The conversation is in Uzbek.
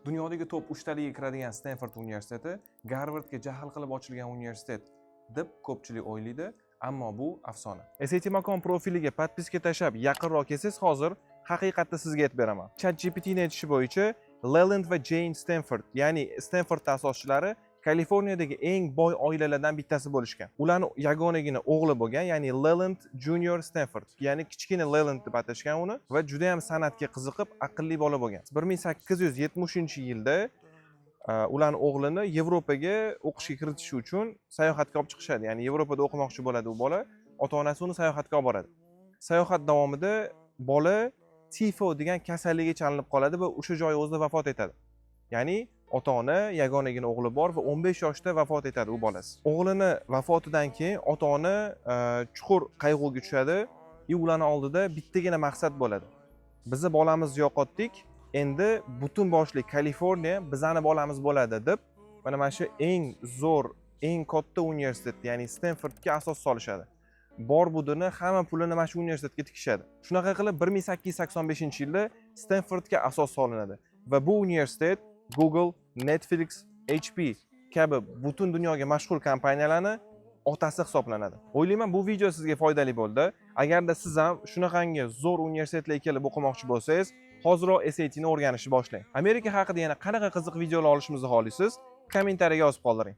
Dunyodagi top uchtaligiga kiradigan Stenford universiteti Garvardga jahl qilib ochilgan universitet deb ko'pchilik o'ylaydi, ammo bu afsona. SAT Makon profiliga подписка tashlab, yaqinroq kelsangiz, hozir haqiqatni sizga aytib beraman. ChatGPTni aytishi bo'yicha, Leland va Jane Stenford, ya'ni Stenford asoschilari Kaliforniyadagi eng boy oilalardan bittasi bo'lishgan. Ularni yagonagina o'g'li bo'lgan, ya'ni Leland Junior Stenford, ya'ni kichkina Leland deb atashgan uni va juda ham san'atga qiziqib, aqlli bola bo'lgan. 1870-yilda ularni o'g'lini Yevropaga o'qishga kiritish uchun sayohatga olib chiqishadi. Ya'ni Yevropada o'qimoqchi bo'ladi u bola, ota-onasi uni sayohatga olib boradi. Sayohat davomida bola tifo degan kasallikka chalinib qoladi va o'sha joyi o'zida vafot etadi. Ya'ni ota-ona, yagonagina o'g'li bor va 15 yoshda vafot etadi u bolasi. O'g'lini vafotidan keyin ota-ona chuqur qayg'uga tushadi и ularni oldida bittagina maqsad bo'ladi. Bizni bolamizni yo'qotdik, endi butun boshli Kaliforniya bizani bolamiz bo'ladi deb mana shu eng zo'r, eng katta universitet, ya'ni Stenfordga asos solishadi. Bor budini, hamma pulini mana shu universitetga tikishadi. Shunaqa qilib 1885-yilda Stenfordga asos solinadi va bu universitet Google, Netflix, HP kabi butun dunyoga mashhur kompaniyalarni otasi hisoblanadi. O'ylayman, bu video sizga foydali bo'ldi. Agarda siz ham shunaqangi zo'r universitetlarga kelib o'qimoqchi bo'lsangiz, hoziroq SATni o'rganishni boshlang. Amerika haqida yana qanaqa qiziq videolar olishimizni xohlaysiz? Kommentariyaga yozib qoldiring.